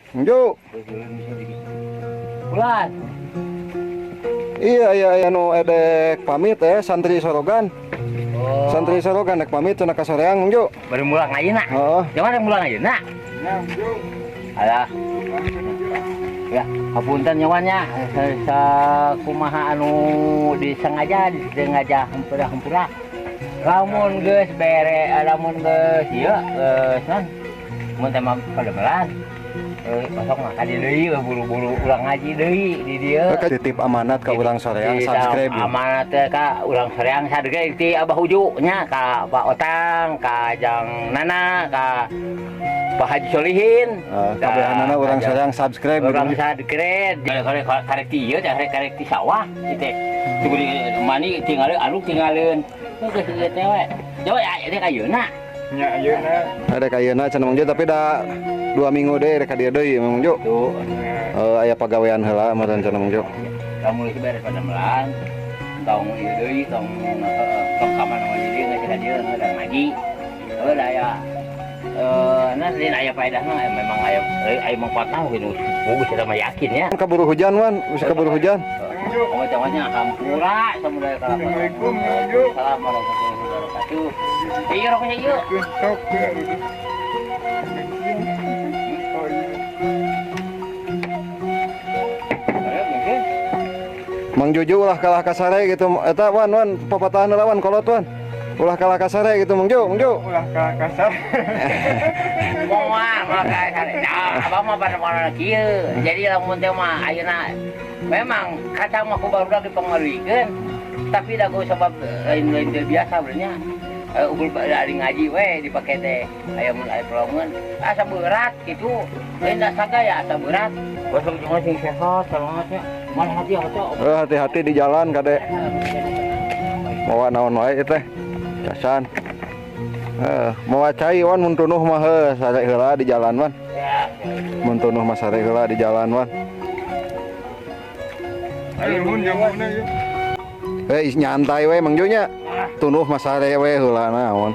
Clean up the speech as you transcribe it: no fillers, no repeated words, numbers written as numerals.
Mang Jo. Bulan. Iya, nu edek pamit santri sorogan. Oh. Santri sorogan dek pamit cenah ka soreang, Mang Jo. Baru mulang ayeuna. Heeh. Jangan yang mulang ayeuna. Alah. Ya, hapunten nyawannya sa kumaha anu disengaja disengaja hampura-hampura. Lamun geus bere, lamun geus ieu geus non. Mun teh mah padamelan. Besok mah kadi deui buru-buru ulang ngaji deui di dieu. Titip amanat ka urang soreang subscribe. Amanat teh ka urang soreang sadege ti Abah Uju nya, ka Pak Otang, ka Jang Nana, ka Pak Haji Solihin. Kabehanana urang soreang subscribe. Urang subscribe. Karek karek ti ieu teh, karek karek ti sawah ieu teh. Tunggu di mani tinggalin anu tinggalin. Geus ieu teh we. Coba ya teh ayeuna. Nya ayeuna. Ada ayeuna cenah Mang Jo, tapi da 2 minggu deh rek ka dieu deui, Mang Jo. Tuh. Aya pagawean heula meureun cenah Mang Jo. Kamu geus beres padamelan. Tong ieu deui, tong tong ka mana deui geus ka dieu da ngaji. Heuh da aya nah lain aya faedahna, memang aya aya manfaatna mungkin geus eta mah yakin ya. Kaburu hujan, Wan, bisa kaburu hujan. Oh, jangannya hampura samudaya kalapa. Assalamualaikum, Mang Jo. Assalamualaikum warahmatullahi wabarakatuh. Iya rokoknya ieu. Sok ya. Oh iya. Ayo mungkin. Mang Jojo ulah kalah kasare gitu. Eta Wan, Wan, papatahan heula, Wan, kolot, Wan. Ulah kalah kasare gitu, Mang Jo, Mang Jo. Ulah kalah kasar. Moal, moal kasar. Nah, abah mah pada mana kieu. Jadi lamun teh mah ayeuna memang kacang mah ku barudak dipengaruhikeun. Tapi da ku sebab lain-lain teu biasa benernya. Unggul dari ngaji we dipake teh. Aya mun aya pelongan asa berat gitu. Lain da sagaya asa berat. Besok jangan sing sehat, semangatnya. Mana hati hati. Hati-hati di jalan, kade. Mawa naon wae teh? Casan. Mawa cai, Wan, mun tunuh mah heuh sare heula di jalan, Wan. Mun tunuh mah sare heula di jalan, Wan. Ayo mun jamuna yuk. Nyantai we, Mang Jo nya. Tunuh mah sare we heula naon.